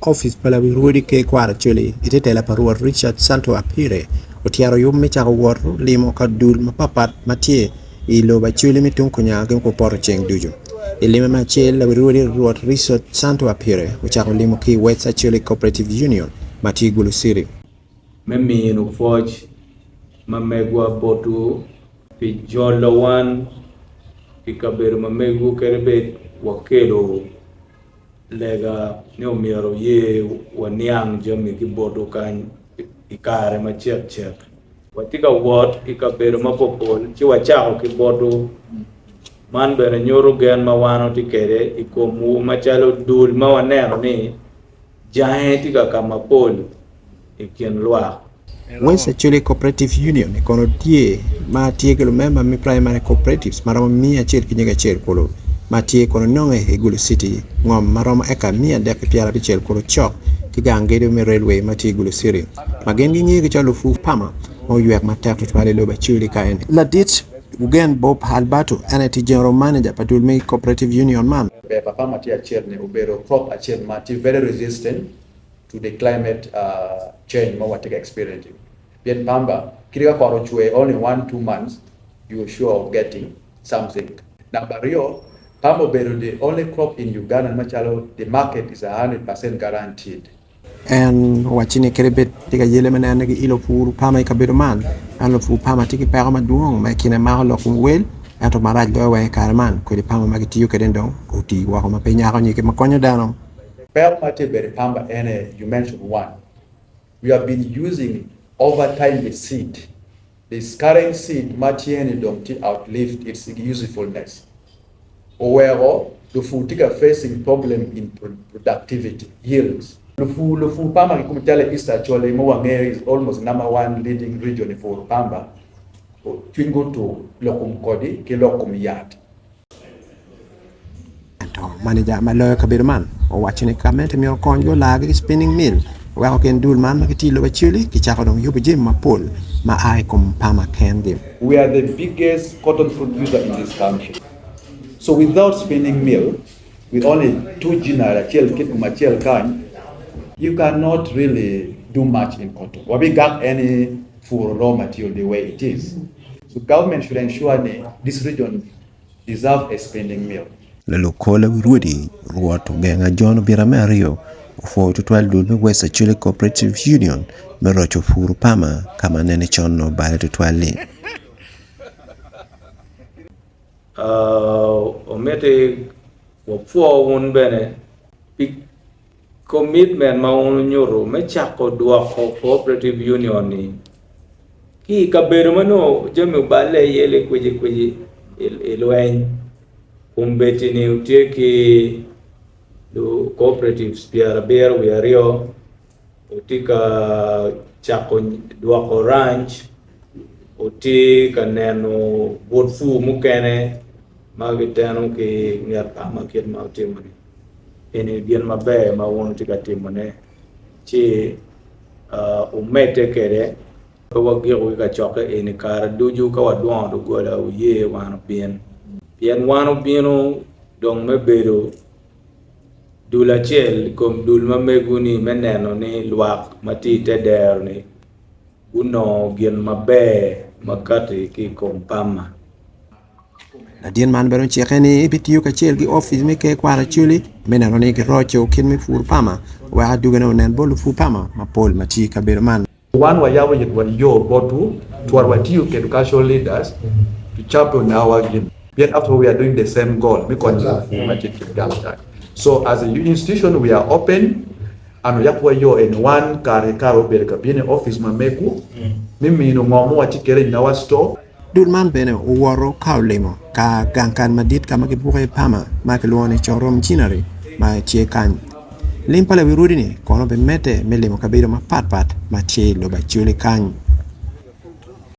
Opic pa lawi rwodi Ker Kwaro Acholi i te tela pa Rwot Richard Santo Apire otyero yub me cako wot limo ka dul mapatpat ma tye i lobo Acholi me tung kunya ki kupoto ceng ducu. I lime me acel, lawi rwodi Rwot Richard Santo Apire ocako limo ki i West Acholi Cooperative Union ma tye i Gulu City. Me mino pwoc ma megwa botwu pi jolo wan i kabedo ma megwu kadi bed wakelo lega ni omyero wuye waniang jami ki botwu kany i kare macek cek. Watye ka wot i kabedo mapopol ci wacako ki botwu. Man bene nyuto gen ma wan watye kwede i komwu macalo dul ma waneno ni jange tye ka ka mapol i kin lwak. West Acholi Cooperative Union kono tye ma tye ki lumemba me primary cooperatives ma romo 111 kulu ma tye kono nonge i Gulu City ngom ma romo eka 360 kulu cok ki gang gedo me railway ma tye i Gulu City ma gin gingeyo calo lupu pama ma oywek matek tutwal i lobo Acholi ka eni. Ladit Ugen Bob Alberto en aye tye General Manager pa dul me Cooperative Union man. Ber pa pama tye acel ni obedo crop acel ma tye very resistant to the climate change ma watye ka experiencing pien pamba kadi ka kot ocwer only one two months you sure of getting something. Namba aryo, pamba obedo the only crop in Uganda macalo the market is 100% guaranteed. En owacci ni kadi bed tye ka yelle me neno ni giilo pur pama i kabedo man, ento lupur pama tye ki peko madwong ma i kine mako lok kom wel ento marac loyo weng i kare man kodi pama ma gitiyo kwede-ni dong oti woko ma pe nyako nyige ma konyo dano. Peko ma tye bedo i pamba en aye you mention one, we have been using over time the seed, this current seed ma tye ni dong tye outlived its usefulness oweko lupur tye ka facing problem in productivity, yields. Lupur lupur pamba kikome calo i East Acholi ma wangeyo is almost number one leading region i puro pamba, cwinygi otur lok kom kodi ki lok kom yat. Ento maneja ma loyo kabedo man owaco ni gamente myero okonygi olargi ki spinning mill weko gin dul man ma gitye i lobo Acholi gicako dong yubo jami mapol ma a i kom pama kengi. We are the biggest cotton producer in this country so without spinning mill with only two ginnery acel kitgum acel kany you cannot really do much in cotton wabigak any puro raw material the way it is so government should ensure ni this region deserve a spinning mill. Lalub kor lawi rwodi Rwot Ogenga John Obita me aryo opwoyo tutwal dul me West Acholi Cooperative Union me roco pur pama ka ma nene con onongo obale tutwal-li. Omiti wapwo wun bene pi commitment ma wun wunyuto me cako dwoko cooperative union ni ki i kabedo ma nongo jami oballe iye likwicikwici i lweny kombeddi-ni wutye ki cooperatives 72 wutye ka cako dwoko ranch wutye ka neno but pur mukene ma giteno ki nget pama kit ma wutimo-ni. Eni gin maber ma wun wutye ka timone ci wumedde kwede. Pe wagiko ki kacokke eni kare ducu ka wadwongo doggola wuye wan obin. Pien wan obino dong me bedo dul acel i kom dul ma megwu-ni me neno ni lwak ma tye i te dero-ni gunongo gin maber ma katti ki i kom pama. Ladit man bene ocikke ni ebitiyo kacel ki opic me Ker Kwaro Acholi me neno ni giroco kit me pur pama wek adwogine onen bot lupur pama mapol ma tye i kabedo man. Wan wayabo itwa yo botwu, twar watiyo ked cultural leaders to champion our gin pien after all we are doing the same goal me konyo lupur ma tye kit gang kany. So as a institution we are open and oyabo wa yo eni wan kare ki kare wabedo ka bino i office ma megwu me mino ngo ma watye kede in our store. Dul man bene owoto ka olimo ka gang kal madit ka ma kibuko iye pama ma kilwongo ni Corom Ginnery ma tye kany. Lim pa lawi rwodi-ni kono bimedde me limo kabedo mapatpat ma tye i lobo Acholi kany.